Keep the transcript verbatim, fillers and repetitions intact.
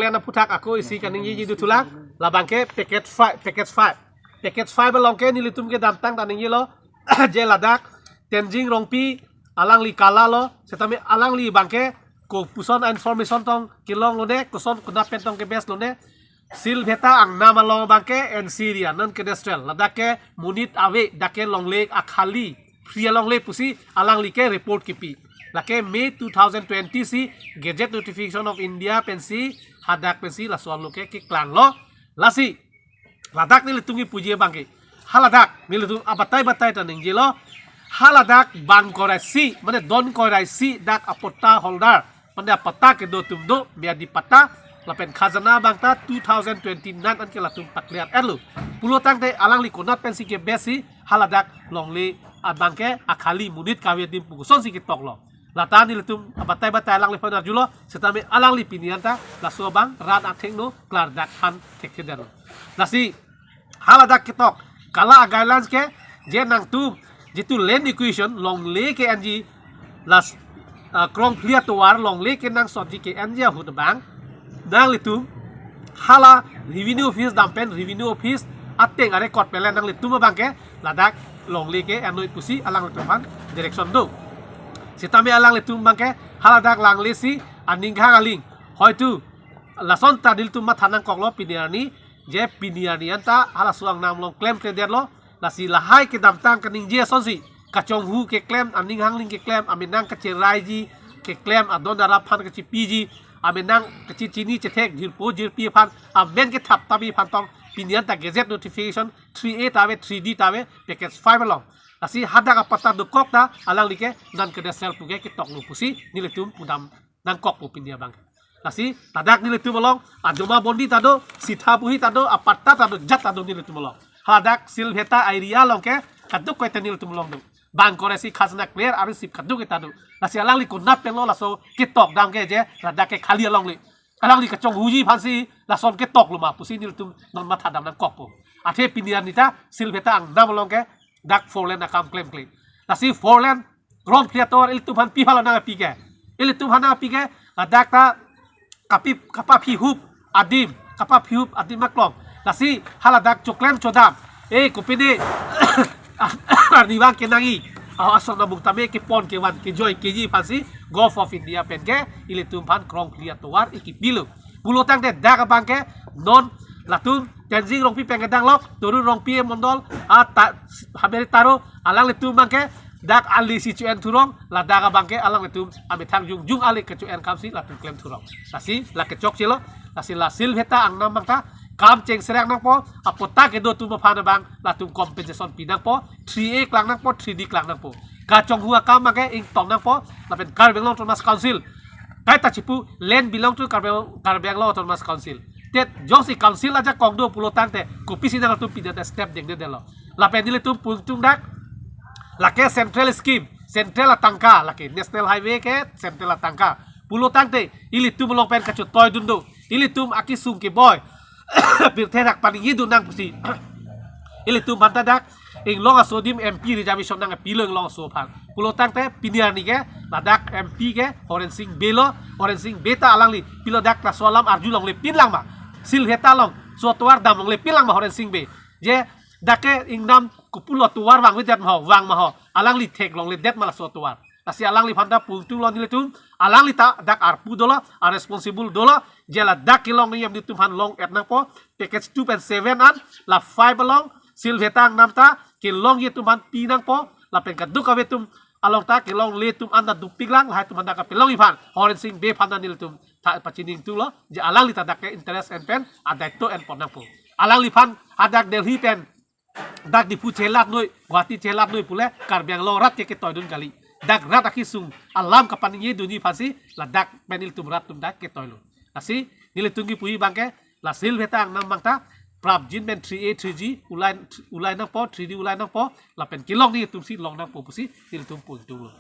Kan aphuthak ako isi kaningjeji dothulang, labang ke package five, package five. Package five along ke nelitum kedamtang ta ningjelo, je ladak Tenzing Rongpi alangli kalalo, setame alangli abang ke kopuson information tong kelong lone, koson konat pen tong ke-base lone, Silveta angnam along abang ke N C area, non-cadastral, ladak ke monit ave, dak ke longle akhali, phli alongle pusi alangli ke report kipi. Lake May two thousand twenty si Gazette Notification of India pensi, hadak pensi laso alo ke keklanglo. Lasi ladak nelitum kipuji abang ke, haladak nelitum abatai batai ta ningjelo, haladak bang koraisi, mane don koraisi dak apatta holder, mane apatta kedo atum do, miyadi patta, lapen khajana abang ta two thousand twenty-nine an ke latum pakliar etlo. Pulo tangte alangli konat pensi ke-base si haladak longle abang ke akhali monit kave adim pu kosonsi ketoklo. Lata nelitum abatai batai alangliphan arjulo, setame alangli pini anta laso abang rat athengno klardak aphan thekthedetlo. Lasi haladak ketok, kala a-guidelines ke, je nangtum, jitu land acquisition, longle ke-enji, las, ah, krong phli atovar longle kenangsotji ke-enji ahut abang, nanglitum hala revenue office dam pen revenue office ateng a-record pen le nanglitum abang ke ladak longle ke-ennoi pusi alanglitum aphan direction do. Setame alanglitum abang ke haladak langle si aning hang aling, hoitu lason ta nelitum matha nangkoklo pini arni, je pini arni anta halaso angnam along klemkledetlo. Lasi lahai kedamtang kaningje asonsi, kachonghu keklem, aning hangling keklem, amenang kacheraiji keklem, adon arap aphan kachipiji, amenang kachechini chethek jirpo jirpi aphan, amen kethap tapi aphan tong pini anta Gazette Notification three A ta ave, three D ta ave, package five along. Lasi hadak apatta dokok ta alangli ke non-cadastral pu ke ketoklo pusi nelitum pudam nangkokpo pini abang ke. Lasi ladak nelitum along ajoma bondi ta do, sitha buhi ta do, apatta ta do, jat ta do nelitum along. Haladak Silveta area along ke kadokave ta nelitum along do. Bang koraisi khajana clear a-receipt kadokave ta do. Lasi alangli konat penlo laso ketok dam ke, je ladak ke khali alongle, alangli kachonghuji aphansi lason ketoklo ma pusi nelitum non matha dam nangkokpo. Athe pini arni ta Silveta angnam along ke dak four lane akam klemkle. Lasi four lane krong phli atovar ilitum aphan pi phalo nangpi ke. Ilitum aphan nangpi ke, ladak ta kapi, kapaphihup adim, kapaphihup adim aklong. Lasi haladak choklem chodam, e kopine arnivang kenangji, ah, ason abung tame kepon kevan kejoi keji aphansi Govt of India pen ke ilitum aphan krong phli atovar ikipilo. Pulo tangte dak abang ke non latum Tenzing Rongpi pen kedang lok, Torun Rongpi mondol, a ta, Hameri Taro, alanglitum abang ke dak ali si cho-en thurong, ladak abang ke alanglitum amethang jongjong ali kecho-en akamsi latum klem thurong. Lasi lake chokchelo, lasi la Silveta angnam abang ta kam chengserang nangpo, apatta kedo atum aphan abang latum compensation pi nangpo, three A klang nangpo, three D klang nangpo. Kachonghu akam abang ke ingtong nangpo, lapen Karbi Anglong Autonomous Council, kaita chipu, land belong to Karbi, Karbi Anglong Autonomous Council. Te jongsi council ajakong do pulo tangte kopisi nangtum pidetde, step dengdedetlo. Lapen nelitum pu ingtung dak, lake central scheme, central atangka, lake National Highway ke central atangka. Pulo tangte ilitum along pen kachetoidun do, ilitum akesung keboi pirthe dak paningjedun nang pusi ilitum aphan ta dak inglong aso adim M P reservation nangpilo inglong aso aphan. Pulo tangte pini arni ke ladak M P ke Horen Sing Bey lo. Horen Sing Bey ta alangli pilo dak laso alam arju longle pinlang ma, Silveta along so atovar dam longle pinlang ma Horen Sing Bey? Je dak ke ingnam kopulo atovar vangvedet ma ho, vang ma ho, alangli theklongledet ma laso atovar? Lasi alangliphan ta pu ingtunglo nelitum, alangli ta dak arpu dolo, a-responsible dolo, je ladak kelong niyam nelitum aphan long-et nangpo, package two pen seven an, la five along Silveta angnam ta kelongji atum aphan pi nangpo, lapen kadokave atum along ta kelongle atum anta dopiklang, lahai atum anta kapelongji aphan Horen Sing Bey aphan ta nelitum ta pachini ingtunglo, je alangli ta dak ke interest en pen adaito en pon nangpo. Alangliphan hadak Delhi pen, dak Diphu chelatnoi, Guwahati chelatnoi pule Karbi Anglong rat ke ketoidun kali. Dak rat akesung alam kapaningjedunji aphansi ladak pen ilitum rat atum dak ketoilo. Lasi nelitum kipuji abang ke, la Silveta angnam abang ta prapjin pen three A, three G ulai, ulai nangpo, three D ulai nangpo, lapen kelongji atumsi long nangpo pusi nelitum pu ingtunglo.